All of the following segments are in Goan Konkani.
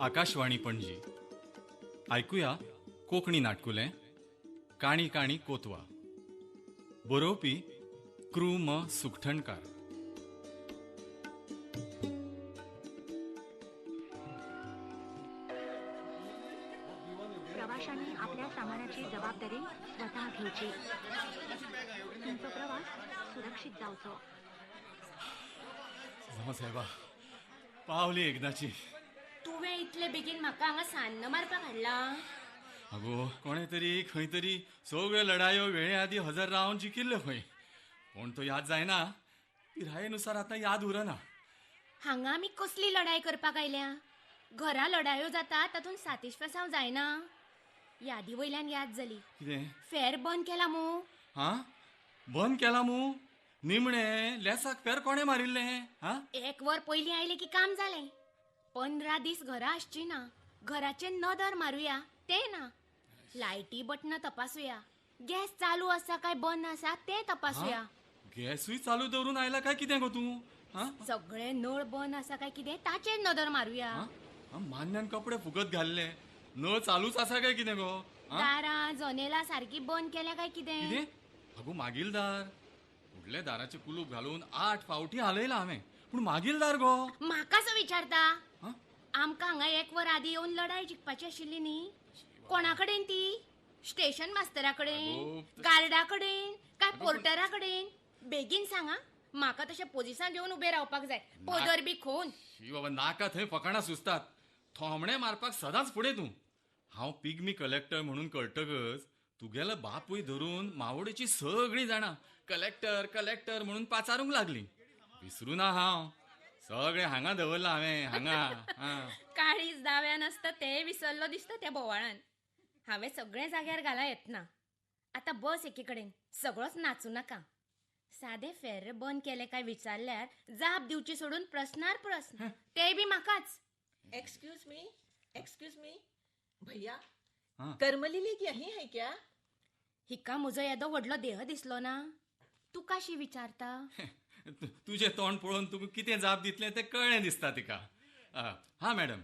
आकाशवाणी पणजी. आयकुया कोंकणी नाटकुलें काणी काणी कोतवा. बरोवपी कृ म सुखठणकार. प्रवाशांनी आपल्या सामानाची जबाबदारी स्वतः घेवची. तुमचो प्रवास सुरक्षित जावचो. जावं साहेबा, पावली एकदाची. तुवें इतले बेगीन म्हाका हांगा सान्न मारपाक हाडला? अगो, कोणे तरी खंय तरी सगळ्यो लढायो वेळे आदी हजर रावन जिखिल्ल्यो खंय. कोण तो याद जायना, पिरायेनुसार आतां याद उरना. हांगा आमी कसली लढाय करपाक आयल्या? घरा लढायो जाता तातूंत सातीश्फेसांव जायना. यादी वयल्यान याद जाली. कितें? फेर बंद केला मू? हा, बंद केला मू? निमणे लेसाक फेर कोणें मारिल्लें? हा, एक वर पयलीं आयलें की काम जालें. 15 दीस घरा आसची ना. घराचेर नदर मारुया तें ना. लायटी बटनां तपासुया, गॅस चालू आसा काय बंद आसा तें तपासुया. गॅसूय चालू दवरून आयला काय कितें गो तूं? सगळे नळ बंद आसा काय कितें ताचेर नदर मारुया. मान्यान कपडे फुगत घाल्ले, नळ चालूच आसा काय कितें गो? दारां जनेलां सारकी बंद केल्या काय कितें? कितें? अगो, मागीलदार फुडल्या दाराचें कुलूप घालून 8 फावटी हालयला हांवें, पूण मागीलदार गो. म्हाका विचारता? आमकां हांगा एक वर आदी येवन लढाय जिखपाची आशिल्ली न्ही. कोणा कडेन ती? स्टेशन मास्तरा कडेन, गार्डा कडेन काय पोर्टरा कडेन? बेगीन सांगा, म्हाका तशें पोजिसां घेवन उबें रावपाक जाय. पदर बी खोवन. शी बाबा, नाका थंय फकाणां सुचतात. थोमणे मारपाक सदांच फुडें तूं. हांव पिग्मी कलेक्टर म्हणून कळटकच तुगेलो बापूय धरून मावोडेची सगळीं जाणां कलेक्टर कलेक्टर म्हणून पाचारूंक लागली. विसरू ना हांव, सगळें हांगा दवरलां हांवें हांगा. काळीज दाव्यान आसता तें विसरलो दिसता त्या बोवाळान. हांवें सगळें जाग्यार घाला येतना. आतां बस एके कडेन, सगळोच नाचूं नाका. सादे फेर्र बंद केले काय विचारल्यार जाप दिवची सोडून प्रस्नार प्रस्न, ते बी म्हाकाच. एक्सक्यूज मी, एक्सक्यूज मी भैया, करमली लेक यही है क्या? हिका म्हजो येदो व्हडलो देह दिसलो ना, तुका शी विचारता? तुझे तोंड पळोवन तुका कितें जाप दितलें तें कळ्ळें दिसता तिका. हाँ मैडम,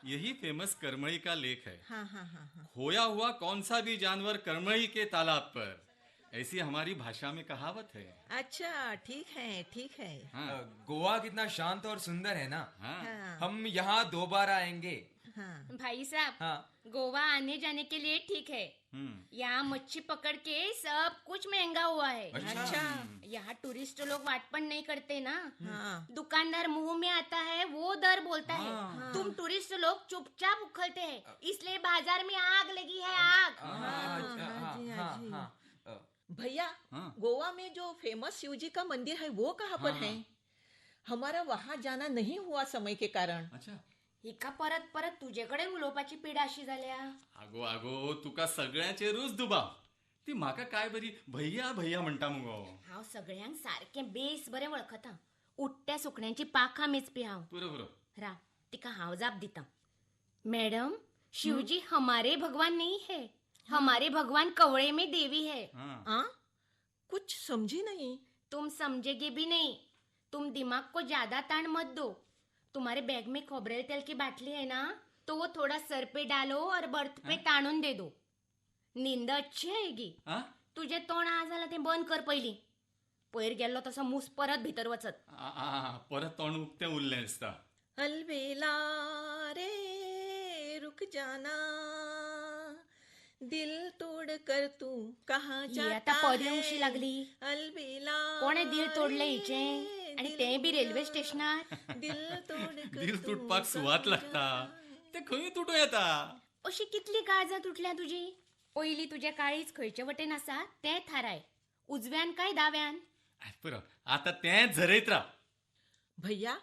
यही फेमस करमळी का लेक है. हाँ हाँ हाँ. खोया हुआ कौन सा भी जानवर करमळी के तालाब पर, ऐसी हमारी भाषा में कहावत है. अच्छा, ठीक है ठीक है. हाँ। गोवा कितना शांत और सुंदर है ना. हाँ। हम यहाँ 2 बार आएंगे. हाँ। भाई साहब, हाँ। गोवा आने जाने के लिए ठीक है. यहाँ मच्छी पकड़ के सब कुछ महंगा हुआ है. अच्छा। यहाँ टूरिस्ट लोग वाटपन नहीं करते ना. हाँ। दुकानदार मुंह में आता है वो दर बोलता है. हाँ। तुम टूरिस्ट लोग चुपचाप उखलते हैं, इसलिए बाजार में आग लगी है, आग. हाँ, भैया, हाँ। गोवा में जो फेमस शिव जी का मंदिर है वो कहाँ पर है? हमारा वहाँ जाना नहीं हुआ समय के कारण. अच्छा. हिका परत परत तुजे कडेन उलोवपाची पिडा अशी जाल्या. आगो आगो, तुका सगळ्यांचेरूच दुबाव. ती म्हाका काय बरी भैया भैया म्हणटा मुगो. हांव सगळ्यांक सारकें बेस बरें वळखता. उडट्या सुकण्यांची पाखां मेजपी हांव. पुरो पुरो. राव, तिका हांव जाप दिता. मॅडम, शिवजी हमारे भगवान नहीं है, हमारे भगवान कवळे में देवी है. हाँ? कुछ समझी नहीं. तुम समझेगे भी नहीं. तुम दिमाग को ज्यादा ताण मत दो. तुम्हारे बैग में खोबरेल तेल की बाटली है ना, तो वो थोड़ा सर पे डालो और बर्थ पे ताणून दे दो. नींद अच्छी आएगी. तुझे तोंड आ जाला तें बंद कर पयलीं. पयर गेल्लो तसो मूस परत भितर वचत. परत तोंड उक्तें उरलें दिसता. अलबेला रे रुक जाना, दिल तोड कर तू कहाँ जाता. आतां पदेवशी लागली. अलबेला कोणें दिल तोडलें हिचें? आनी तें बी रेल्वे स्टेशनार. दिल तुटपाक सुवात लागता, ते खंय तुटूं येता. अशी कितली काळजां तुटल्या तुजी? पयलीं तुजें काळीज खंयचे वटेन आसा तें थाराय, उजव्यान काय दाव्यान. पुरो, आतां तेंच झरयत राव. भैया,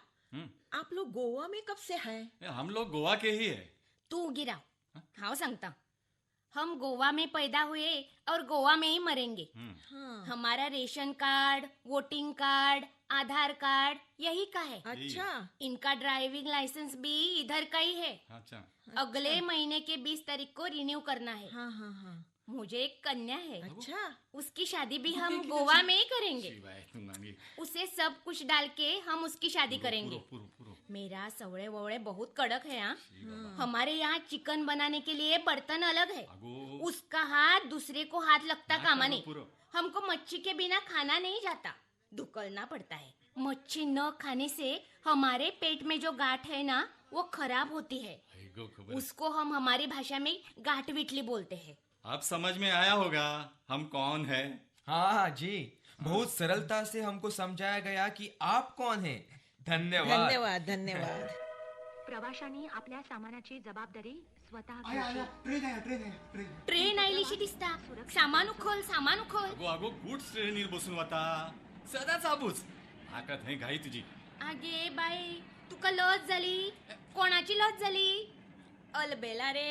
आप लोग गोवा में कब से है? हम लोग गोवा के ही है. तू उगी राव, हांव सांगता. हम गोवा में पैदा हुए और गोवा में ही मरेंगे. हाँ। हमारा ration card, voting card, Aadhaar card यही का है. अच्छा। इनका ड्राइविंग लाइसेंस भी इधर का ही है. अच्छा। अगले महीने के 20 तारीख को रिन्यू करना है. हाँ हाँ हाँ. मुझे एक कन्या है. अच्छा। उसकी शादी भी हम गोवा में ही करेंगे. उसे सब कुछ डाल के हम उसकी शादी करेंगे. पुरो, पुरो, पुरो. मेरा सवळे ववळे बहुत कड़क है. हाँ, हमारे यहाँ चिकन बनाने के लिए बर्तन अलग है. अगो. उसका हाथ दूसरे को हाथ लगता हाँ, कामा नहीं. पुरो. हमको मच्छी के बिना खाना नहीं जाता, धुकलना पड़ता है. मच्छी न खाने से हमारे पेट में जो गांठ है ना, वो खराब होती है. हय गो, खबर. उसको हम हमारी भाषा में गांठ विटली बोलते हैं. अब समझ में आया होगा हम कौन है. हाँ हाँ जी, बहुत सरलता से हमको समझाया गया कि आप कौन हैं. धन्यवाद. धन्यवाद धन्यवाद. प्रवाशांनी आपल्या सामानाची जबाबदारी स्वतः घ्यायची. ट्रेन आया, ट्रेन आया, ट्रेन. ट्रेन आयलीशी दिसता. सामान उखल, सामान उखल. अगो अगो, गुड्स ट्रेनीर बसून वता, सदांच आबूच. म्हाका थंय घाई तुजी. आगे बाई, तुका लज जाली? कोणाची लज जाली? अलबेला रे.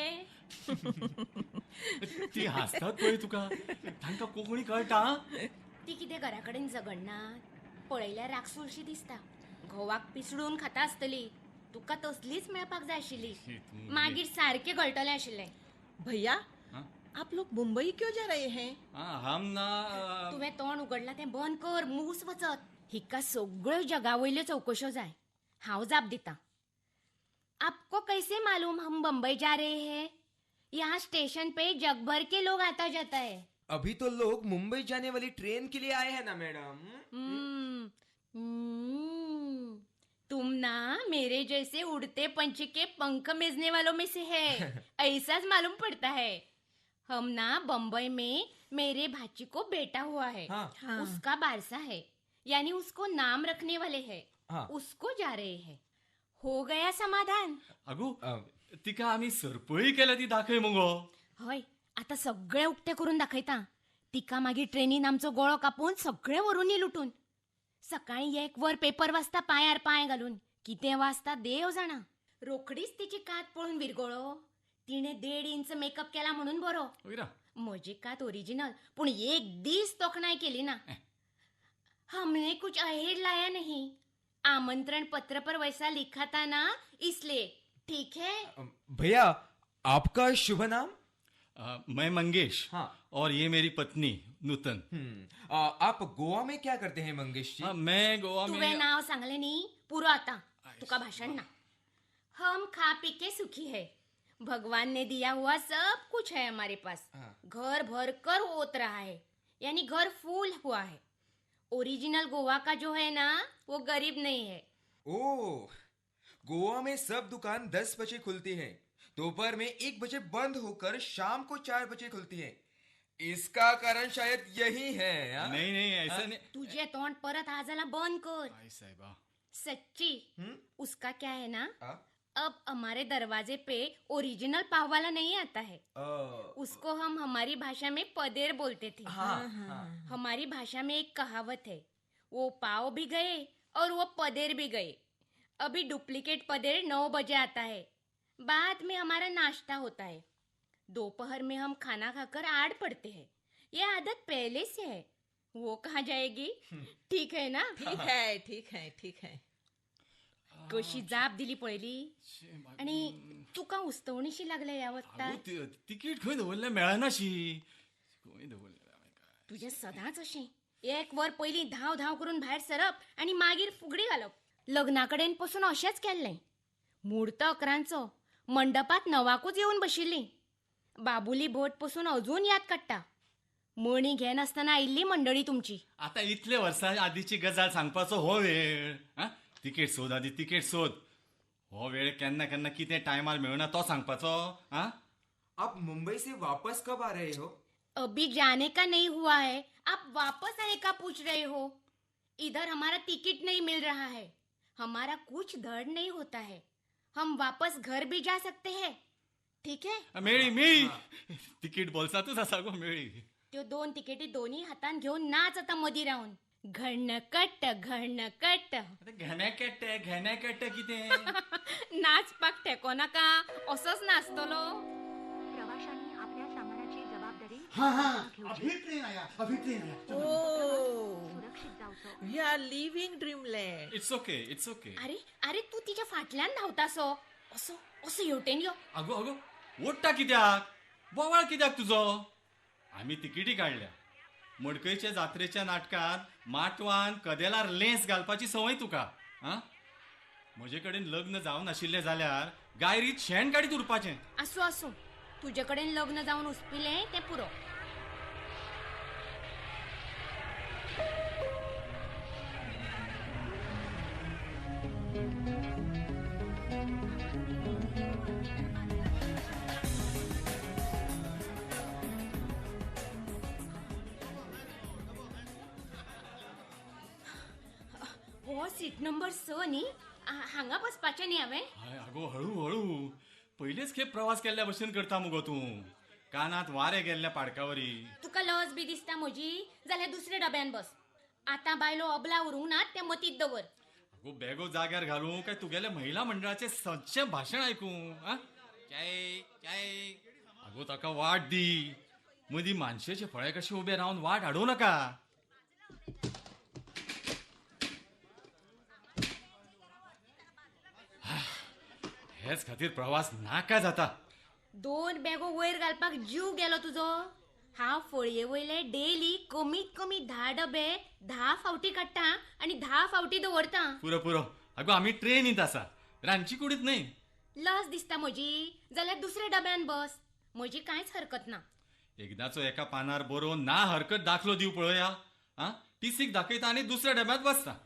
ती हासतात पळय तुका, तांकां कोंकणी कळटा? ती कितें घरा कडेन झगडना? पळयल्यार राक्षसूशी दिसता. घोवाक पिसडून खाता आसतली. तुका तसलीच मेळपाक जाय आशिल्ली. शी, तूं. मागीर सारकें कळटलें आशिल्लें. भैया, हाँ? आप लोग मुंबई क्यों जा रहे हैं? हा, हम ना तुवें तोंड उगडलां तें बंद कर, मूस वचत. हिका सगळ्यो जगा वयल्यो चवकश्यो जाय. हांव जाप दिता. आपको कैसे मालूम हम बम्बई जा रहे हैं? यहाँ स्टेशन पे जगभर के लोग आता जाता है. अभी तो लोग मुंबई जाने वाली ट्रेन के लिए आए हैं ना मैडम. हम्म, हम्म, तुम ना मेरे जैसे उड़ते पंछी के पंख मेजने वालों में से है, ऐसा मालूम पड़ता है. हम ना बम्बई में मेरे भाची को बेटा हुआ है. हाँ. हाँ. उसका बारसा है, यानी उसको नाम रखने वाले है. हाँ. उसको जा रहे हैं. हो गया समाधान? अगो, अ, तिका आमी सरपळी केल्या ती दाखय मुगो. हय, आता सगळें उक्तें करून दाखयता तिका. मागीर ट्रेनीन आमचो गळो कापून सगळें व्हरून लुटून. सकाळीं एक वर पेपर वाचता पांयार पांय घालून. कितें वाचता देव जाणा. रोखडीच तिची कात पळोवन विरगळो. तिणें 1.5 इंच मेकअप केला म्हणून बरो. वयरा. म्हजी कात ओरिजिनल, पूण एक दीस तोखणाय केली ना. हमने कुछ अहेर लाया नहीं, आमंत्रण पत्र पर वैसा लिखा था ना, इसलिए. ठीक है. भैया, आपका शुभ नाम? मैं मंगेश. हाँ. और ये मेरी पत्नी नूतन. आप गोवा में क्या करते हैं मंगेश जी? हाँ, मैं गोवा तुवें में नाव सांगलें न्ही, पुरो आतां तुका भाशण ना. हम खा पी के सुखी है. भगवान ने दिया हुआ सब कुछ है हमारे पास. हाँ. घर भर कर ओत रहा है, यानी घर फूल हुआ है. ओरिजिनल गोवा का जो है ना, वो गरीब नहीं है. ओ, गोवा में सब दुकान 10 बजे खुलती है, दोपहर में 1 बजे बंद होकर शाम को 4 बजे खुलती है. इसका कारण शायद यही है, हाँ? नहीं नहीं, ऐसा नहीं. तुझे तोंड परत आ जाला, बंद कर. आई साहेबा. सच्ची, उसका क्या है ना, हाँ? अब हमारे दरवाजे पे ओरिजिनल पाव वाला नहीं आता है. उसको हम हमारी भाषा में पदेर बोलते थे. हाँ, हाँ. हमारी भाषा में एक कहावत है, वो पाव भी गए और वो पदेर भी गए. अभी डुप्लीकेट पदेर 9 बजे आता है. बाद में हमारा नाश्ता होता है. दोपहर में हम खाना खाकर आड़ पड़ते हैं. ये आदत पहले से है, वो कहाँ जाएगी? ठीक है ना? ठीक है, ठीक है, ठीक है. कशी जाप दिली पळयली. आनी तुका उस्तवणीशी लागल्या ह्या वत्तार. अगो, तिकीट खंय दवरलें मेळनाशी. खंय दवरलें हांवें काय? तुजें सदांच अशें, एक वर पयलीं धांव धांव करून भायर सरप आनी मागीर फुगडी घालप. लग्ना कडेन पसून अशेंच केल्लें. म्हूर्त 11रांचो, मंडपांत 9वांकूच येवन बशिल्लीं. बाबुली भट पसून अजून याद काडटा. मणी घेनासतना आयिल्ली मंडळी तुमची. आता इतले वर्सां आदीची गजाल सांगपाचो हो वेळ? हा? तिकेट सोद आदी, तिकेट सोद. हो वेळ केन्ना केन्ना कितें टायमार मेळना तो सांगपाचो. हा. आप मुंबई से वापस कब आ रहे हो? अभी जाने का नहीं हुआ है, आप वापस आने का पूछ रहे हो. इधर हमारा टिकट नहीं मिल रहा है, हमारा कुछ धड़ नहीं होता है. हम वापस घर भी जा सकते हैं. ठीक है. मेळी मेळी तिकीट बोल्सांतूच आसा गो, मेळी. त्यो 2 तिकेटी दोन्ही हातान घेऊन नाच आता मदीं रावन. घणकट घणकट. आतां घेण्याकेट्टे घेण्याकेट्टे कितें? नाचपाक ठेको नाका, असोच नाचतलो. प्रवाशांनी आपल्या सामानाची जबाबदारी हाँ हाँ स्वतः घेवची. अभी ट्रेन आया, अभी ट्रेन आया. ओ, सुरक्षित जावचो. We are leaving dreamland. It's okay, it's okay. अरे अरे, तूं तिच्या फाटल्यान धांवतासो. असो असो हेवटेन यो. अगो अगो, ओडटा कित्याक? बोवाळ कित्याक तुजो? आमी तिकेटी काडल्या. मडकयच्या जात्रेच्या नाटकांत माटवान कदेलार लेंस घालपाची संवय तुका. आं, म्हजे कडेन लग्न जावन आशिल्लें जाल्यार गायरीत शेण काडीत उरपाचें. आसूं आसूं, तुजे कडेन लग्न जावन उसपिलें तें पुरो. हो सीट नंबर 6 न्ही, हांगा बसपाचें न्ही हांवें. आगो हळू हळू, पयलेच खेप प्रवास केल्ल्या भशेन करता मुगो तूं. कानांत वारें गेल्ल्या पाडकावरी. तुका लज बी दिसता म्हजी जाल्यार दुसऱ्या डब्यान बस. आतां बायलो अबला उरूंक नात तें मतींत दवर. आगो बेगो जाग्यार घालूं काय तुगेल्या महिला मंडळाचें सदचें भाशण आयकूं? आगो ताका वाट दी, मदीं मानशेचे फळे कशे उबे रावन वाट हाडूं नाका. हेच खातीर प्रवास नाका जाता. 2 बॅगो वयर घालपाक जीव गेलो तुजो. हांव फळये वयले डेली कमीत कमी 10 डबे 10 फावटी काडटा आनी 10 फावटी दवरता. पुरो पुरो, अगो आमी ट्रेनींत आसा, रांदची कुडीत न्हय. लज दिसता म्हजी जाल्यार दुसऱ्या डब्यान बस, म्हजी कांयच हरकत ना. एकदाचो एका पानार बरोवन ना हरकत दाखलो दिव पळोवया. आं, टीसीक दाखयता आनी दुसऱ्या डब्यांत बसता.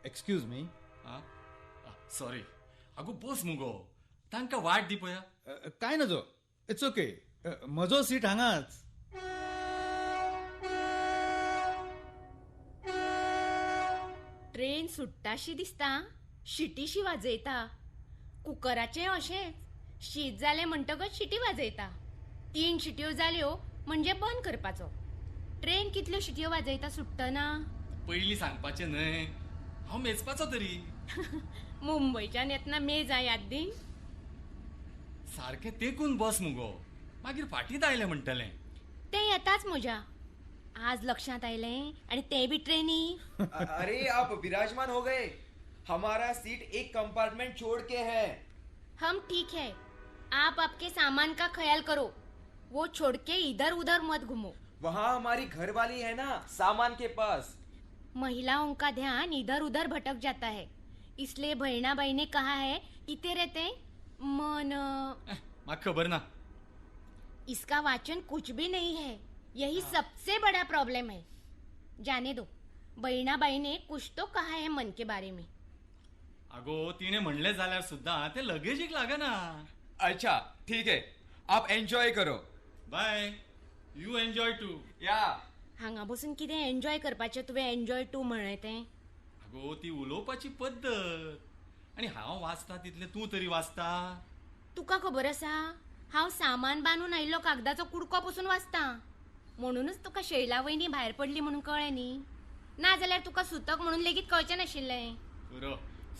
Excuse me. सॉरी. अगो बस मुगो, तांकां वाट दी पळया. काय नजो, it's okay, म्हजो सीट हांगाच. ट्रेन सुट्टाशी दिसता, शिटीशी वाजयता. कुकराचें अशेंच, शीत जालें म्हणटकच शिटी वाजयता. 3 शिटयो जाल्यो म्हणजे बंद करपाचो. ट्रेन कितल्यो शिटयो वाजयता सुट्टना? पयलीं सांगपाचें न्हय, हांव मेजपाचो तरी. मुंबयच्यान येतना मेज याद दी. सारकें तेकून बस मुगो, मागीर फाटींत आयलें म्हणटलें. तें येताच म्हज्या, आज लक्षांत आयलें, आनी तें बी ट्रेनी. अरे आप विराजमान हो गए, हमारा सीट एक कंपार्टमेंट छोड़ के है. हम ठीक है, आप आपके सामान का ख्याल करो, वो छोड़ के इधर उधर मत घूमो. वहाँ हमारी घरवाली है ना सामान के पास. महिलाओं का ध्यान इधर उधर भटक जाता है, इसलिए बहिणाबाई ने कहा है इते रहते मन. माका खबर ना. इसका वाचन कुछ भी नहीं है, यही सबसे बड़ा प्रॉब्लम है. जाने दो, बहिणाबाई ने कुछ तो कहा है मन के बारे में. अगो तिने म्हणले जाल्यार सुद्धा ते लगेजीक लागना. अच्छा ठीक है, आप एन्जॉय करो. बाय, you enjoy to. या हांगा बसून कितें एन्जॉय करपाचें तुवें एन्जॉय टू म्हणलें तें? अगो ती उलोवपाची पद्दत, आनी हांव वाचता तितलें तूं तरी वाचता. तुका खबर आसा हांव सामान बांदून आयिल्लो कागदाचो कुडको पसून वाचता, म्हणूनच तुका शैला वयनी भायर पडली म्हणून कळ्ळें न्ही, ना जाल्यार तुका सुतक म्हणून लेगीत कळचें नाशिल्लें. पुरो,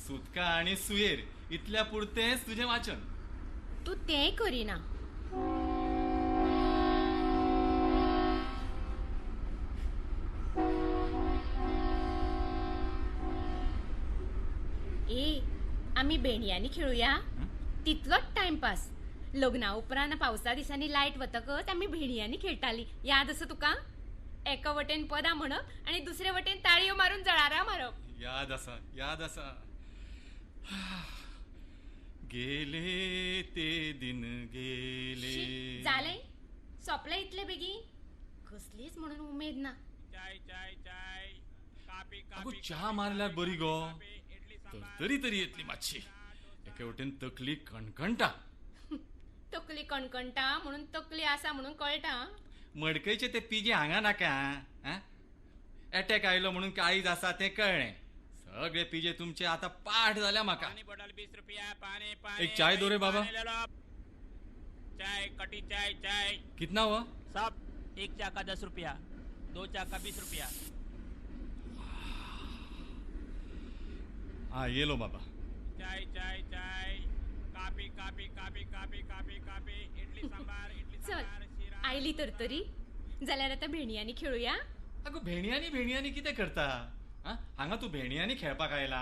सुतका आनी सुयेर इतल्या पुरतेंच तुजें वाचन. तूं तेंय करिना. ए, आमी भेंडयांनी खेळुया, तितलोच टायमपास. लग्ना उपरांत पावसा दिसांनी लायट वतकच आमी भेंडयांनी खेळटाली, याद आसा तुका? एका वटेन पदां म्हणप आनी दुसरे वटेन ताळयो मारून जळारां मारप. याद आसा, याद आसा. गेले ते दिन गेले. जालें, सोंपलें इतले बेगीन? कसलीच म्हणून उमेद ना. अगो च्या मारल्यार बरी गो, तरी तरी येतली मातशी. एके वटेन तकली कणकणटा. तकली कणकणटा म्हणून तकली आसा म्हणून कळटा. मडकयचे ते पिजे हांगा नाका. एटॅक आयलो म्हणून काळीज आसा तें कळ्ळें. सगळे पिजे तुमचे आतां पाठ जाल्या म्हाका. एक चाय दो रे बाबा. चाय कटी चाय चाय कितना हुआ? सब एक चा का 10 रुपया, 2 चा का 20 रुपया. हाँ ये लो बाबा. चाय चाय चाय कापी कापी कापी कापी कापी कापी इडली सांबार इडली सांबार शिरा. आयली तर तरी जाल्यार आतां भेणयांनी खेळुया. अगो भेणयांनी भेणयांनी कितें करता? हांगा तूं भेणयांनी खेळपाक आयला?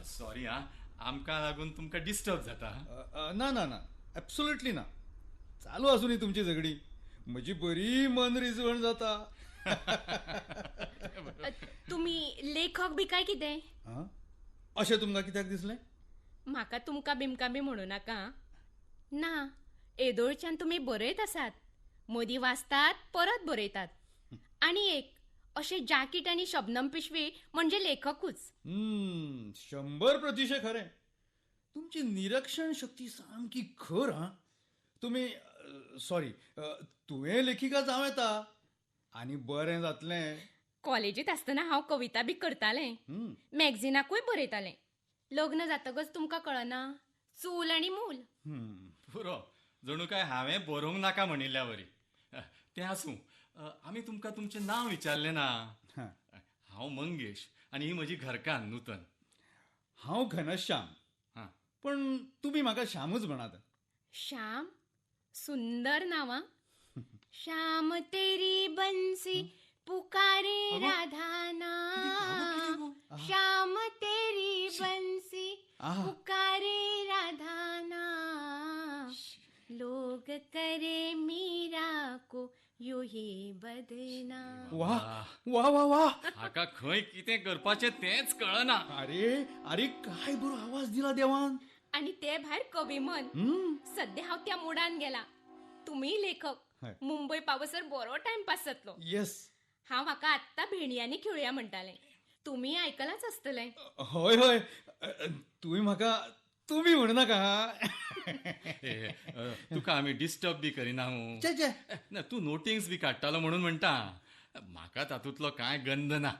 सॉरी आं, आमकां लागून तुमकां डिस्टर्ब जाता. ना ना ना, ॲब्सोल्युटली ना. चालू आसूं तुमची झगडी, म्हजी बरी मन रिजवण जाता. तुमी लेखक बी काय कितें? अशें तुमकां कित्याक दिसलें? म्हाका तुमकां बिमकां बी म्हणू नाका. ना, येदोळच्यान तुमी बरयत आसात, मदीं वाचतात, परत बरयतात. आनी एक अशें जाकीट आनी शबनम पिशवी म्हणजे लेखकूच. 100% खरें. तुमची निरक्षण शक्ती सामकी खर. हा, तुमी सॉरी, तुवें लेखिका जावं येता आनी बरें जातलें. कॉलेजींत आसतना हांव कविता बी करतालें, मॅगझिनाकूय बरयतालें. लग्न जातकच तुमकां कळना, चूल आनी मूल. पुरो, जणू काय हांवें बरोवंक नाका म्हणिल्ल्या वरी. तें आसूं, आमी तुमकां तुमचें नांव विचारलें ना. हांव मंगेश आनी ही म्हजी घरकान्न नूतन. हांव घनश्याम, पण तुमी म्हाका श्यामूच म्हणात. श्याम, सुंदर नांव. श्याम तेरी बंसी पुकारे राधा नाम, श्याम तेरी बंसी पुकारे राधा नाम, लोग करे मीरा को यो ही बदनाम. वा वा वा वा, हाका खंय कितें करपाचें तेंच कळना. अरे अरे, काय बरो आवाज दिला देवान. आनी ते भायर कवी मन. सद्या हांव त्या मुडान गेला. तुमी लेखक, मुंबय पावसर बरो टायमपास जातलो. येस. हांव म्हाका आत्तां भेणयांनी खेळुया म्हणटालें, तुमी आयकलाच आसतलें. हय हय, तुवें म्हाका तुमी म्हणू नाका. तुका आमी डिस्टर्ब बी करिना. ना, तूं नोटिंग्स बी काडटालो म्हणून म्हणटा. म्हाका तातूंतलो कांय गंध ना.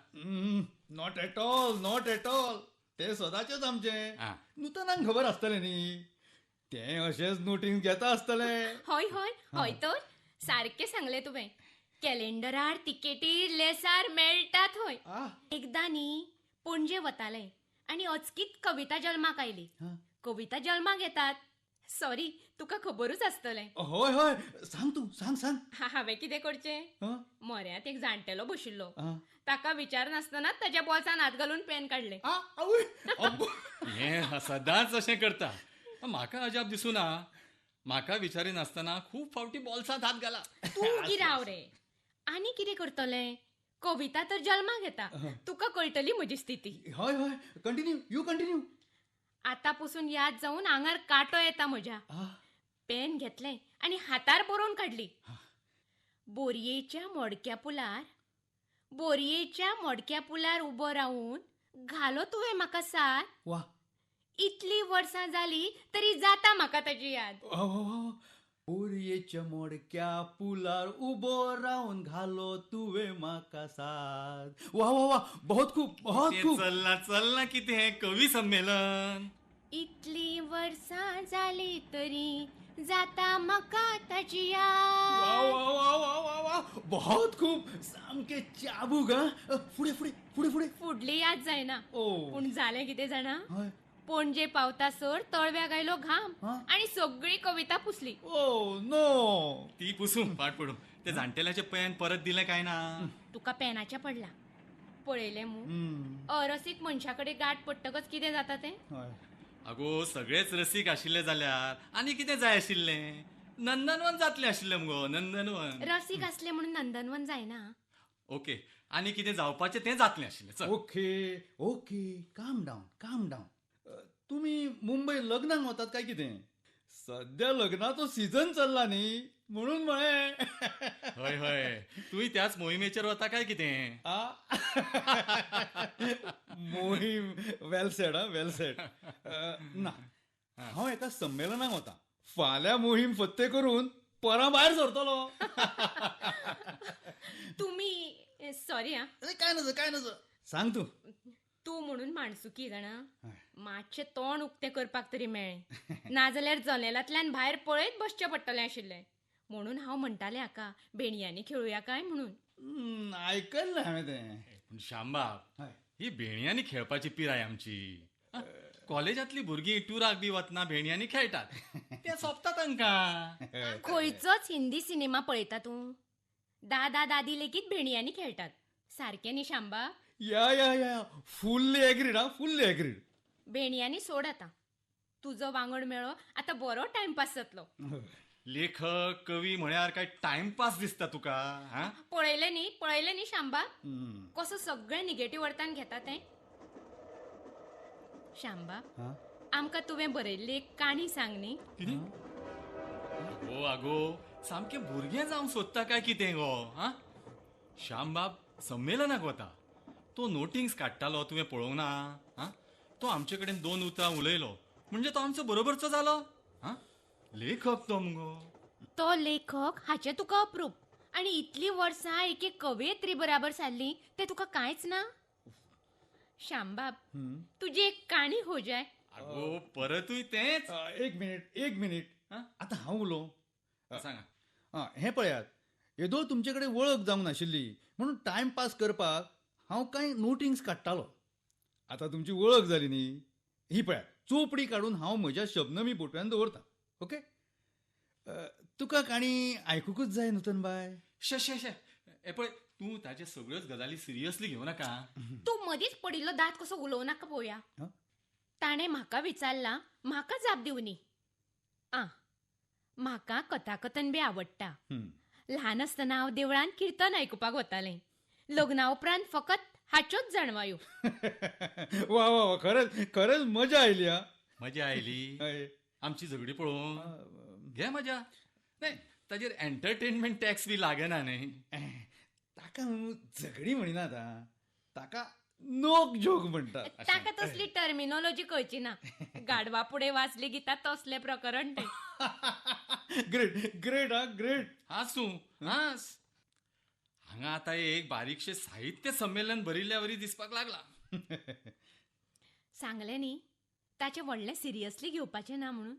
Not at all, not at all. तें सदांचेच आमचें. नूतनाक खबर आसतलें न्ही, तें अशेंच नोटिंग्स घेता आसतलें. हय हय हय, तर सारकें सांगलें तुवें. कॅलेंडरार तिकेटीर लेसार मेळटा थंय. एकदां न्ही पणजे वतालें आनी अचकीत कविता जल्माक आयली. कविता जल्माक येतात, सॉरी, तुका खबरूच आसतलें. हय हय, सांग तूं, सांग सांग. हांवें कितें करचें, म्हऱ्यांत एक जाणटेलो बशिल्लो, ताका विचारनासतना ताच्या बोल्सान हात घालून पेन काडलें. हें सदांच अशें करता. म्हाका अजाप दिसूना, म्हाका विचारिनासतना खूब फावटी बोल्सांत हात घाला. तूं गिराव रे, आनी कितें करतलें? कविता तर जल्माक येता, तुका कळटली म्हजी स्थिती. हय हय, कंटिन्यू, you continue. आतां पसून याद जावन आंगार कांटो येता म्हज्या. पेन घेतलें आनी हातार बरोवन काडली. बोरयेच्या मोडक्या पुलार, बोरयेच्या मोडक्या पुलार उबो रावून घालो तुवें म्हाका साथ. इतली वर्सां जाली तरी जाता म्हाका ताजी याद. बोरयेच्या मोडक्या पुलार उबो रावन घालो तुवें म्हाका साथ. वा वा वा, बहुत खूब, बहुत खूब. चल्ला चल्ला कितें हें कवी संमेलन. इतली वर्सां जाली तरी जाता म्हाका ताजी याद. वा वा वा वा वा वा, बहुत खूब, सामकें चाबूक. फुडें फुडें फुडें फुडें. फुडली याद जायना, पूण जालें कितें जाणा, पणजे पावता सर तळव्याक आयलो घाम आनी सगळी कविता पुसली. Oh no. ती पुसूं पाट पडूं. ते जाणटेल्याचें पेन परत दिलें काय ना? तुका पेनाचें पडलां पळयलें मू. अरसीक मनशा कडेन गांठ पडटकच कितें जाता तें. आगो, सगळेच रसीक आशिल्ले जाल्यार आनी कितें जाय आशिल्लें? नंदनवन जातलें आशिल्लें मुगो. नंदनवन रसीक आसलें म्हणून नंदनवन जायना. ओके, आनी कितें जावपाचें तें जातलें आशिल्लें. Okay okay, calm down, calm down. तुमी मुंबय लग्नाक वतात काय कितें? सद्या लग्नाचो सीझन चल्ला न्ही म्हणून म्हळें. हय हय, तूंय त्याच मोहिमेचेर वता काय कितें? मोहीम, वेल सेड. हा, वेल सेड. ना, हांव एका संमेलनाक वता. फाल्यां मोहीम फत्ते करून परां भायर सरतलो. तुमी सॉरी. हा, काय नजो, काय नजो, सांग तूं. तूं म्हणून माणसुकी जाणा, मातशें तोंड उक्तें करपाक तरी मेळ्ळें, नाजाल्यार जनेलांतल्यान भायर पळयत बसचें पडटलें आशिल्लें. म्हणून हांव म्हणटालें हाका भेणयांनी खेळुया काय म्हणून. आयकल्लें हांवें तें. पूण श्यामबाब, ही भेणयांनी खेळपाची पिराय आमची. कॉलेजांतली भुरगीं टुराक बी वतना भेणयांनी खेळटात, तें सोंपता तांकां. खंयचोच हिंदी सिनेमा पळयता तूं? दादा दादी लेगीत भेणयांनी खेळटात. सारकें न्ही शांबा? Yeah yeah yeah, fully agreed. हा, फुल्ली एग्रीड. भेणयांनी सोड आतां, तुजो वांगड मेळो आतां बरो टायमपास जातलो. लेखक कवी म्हळ्यार काय टायमपास दिसता तुका? पळयलें न्ही, पळयलें न्ही शांबा, कसो सगळें निगेटीव अर्थान घेता तें. शांबा, आमकां तुवें बरयल्ली एक काणी सांग न्ही. कितें? आगो आगो, सामकें भुरगें जावंक सोदता काय कितें गो? हा, श्यामबाब संमेलनाक वता, तो नोटिंग्स काडटालो, तुवें पळोवंक ना? हा, तो आमचे कडेन दोन उतरां उलयलो म्हणजे तो आमचो बरोबरचो जालो. हा, लेखक तो मुगो. तो लेखक हाचें तुका अप्रूप, आनी इतलीं वर्सां एके कवयित्री बराबर सारली तें तुका कांयच ना? श्यामबाब, तुजी एक काणी हो जाय. आगो परतूय तेंच. एक मिनिट, एक मिनिट, आतां हांव उलोवं. सांगा. हें पळयात, येदो तुमचे कडेन वळख जावंक नाशिल्ली म्हणून टायमपास करपाक हांव कांय नोटिंग्स काडटालो. आतां तुमची वळख जाली न्ही, ही पळयात चोपडी काडून हांव म्हज्या शबनमी बोटव्यान दवरतां. ओके, तुका काणी आयकुकूच जाय नूतन बाय? शे शे शे, हे पळय, तूं ताचे सगळ्योच गजाली सिरियसली घेवं नाका. तूं मदींच पडिल्लो दांत कसो उलोवं नाका पळोवया. ताणें म्हाका विचारला, म्हाका जाप दिवनी. आ, म्हाका कथाकथन बी आवडटा. ल्हान आसतना हांव देवळान किर्तन आयकुपाक वतालें. लग्ना उपरांत फकत हाच्योच जाणवायो. वा वा, खरेंच खरेंच मजा आयली. हा, मजा आयली आमची झगडी पळोवन. घे मजा. नाही, ताजेर एंटरटेनमेंट टॅक्स बी लागना न्ही. ताका झगडी म्हणिनात, ताका नोक जोक म्हणटात. ताका तसली टर्मिनॉलॉजी कळची ना. गाडवा फुडें वाचली गीता तसलें प्रकरण तें. ग्रेट ग्रेट, हा ग्रेट. हांस तूं हांस. हांगा आतां एक बारीकशें साहित्य संमेलन भरिल्ल्या वरी दिसपाक लागला. सांगलें न्ही ताचें व्हडलें सिरियसली घेवपाचें ना म्हणून.